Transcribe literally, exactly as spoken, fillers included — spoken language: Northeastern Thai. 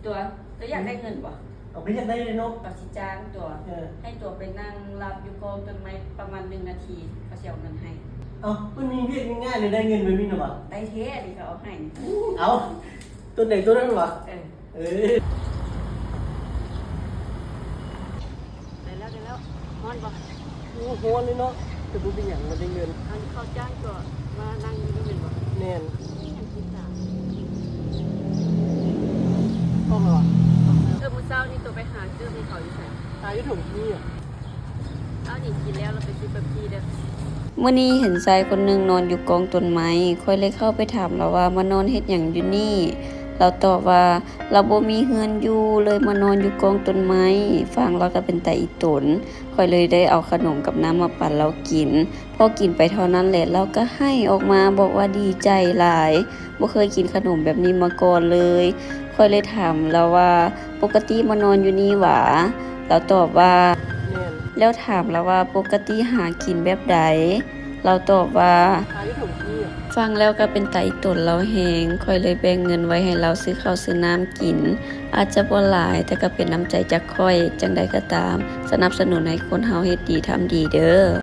ตัว ตัวอยากได้เงินบ่ เอาไปอยากได้เลยเนาะ ก็สิจ้างตัว เออ ให้ตัวไปนั่งหลับอยู่กองต้นไม้ประมาณหนึ่งนาที เขาสิเอาเงินให้ เอามันมีเวียกง่ายๆเลยได้เงินแบบนี้นะวะ ได้แท้นี่เขาเอาให้ เอาตัวไหนตัวนั้นวะ เออ เออ ได้แล้วได้แล้วฮ้อนบ่ โอ้โหฮ้อนเลยเนาะแต่บ่เป็นหยังมันได้เงิน อันเขาจ้างตัวมานั่งอยู่นี่แม่นบ่ แน่น นี่หยังกินจ้ะ ต้องเหรอ เออมื้อเช้านี่ตัวไปหาเจอมีเขาอยู่ไส ตายที่ถุงนี่อ่ะ เอานี่กินแล้วเราไปซื้อเป๊ปซี่เด้อ มื้อนี้เห็นชายคนหนึ่งนอนอยู่กองต้นไม้ ข้อยเลยเข้าไปถามลาวว่ามานอนเฮ็ดหยังอยู่นี่ ลาวตอบว่าลาวบ่มีเฮือนอยู่ เลยมานอนอยู่กองต้นไม้ ฟังลาวก็เป็นตาอีตน ข้อยเลยได้เอาขนมกับน้ำมาปันลาวกิน พอกินไปเท่านั้นแหละลาวก็ไห้ออกมาบอกว่าดีใจหลาย บ่เคยกินขนมแบบนี้มาก่อนเลย ข้อยเลยถามลาวว่าปกติมานอนอยู่นี่หวา ลาวตอบว่า แน่น แล้วถามลาวว่าปกติหากินแบบใด ลาวตอบว่า ตายที่ถุงนี่อ่ะ ฟังแล้วก็เป็นตาอีตนลาวแฮง ข้อยเลยแบ่งเงินไว้ให้ลาวซื้อข้าวซื้อน้ำกิน อาจจะบ่หลาย แต่ก็เป็นน้ำใจจากข้อย จั่งใดก็ตาม สนับสนุนให้คนเฮาเฮ็ดดีทำดีเด้อ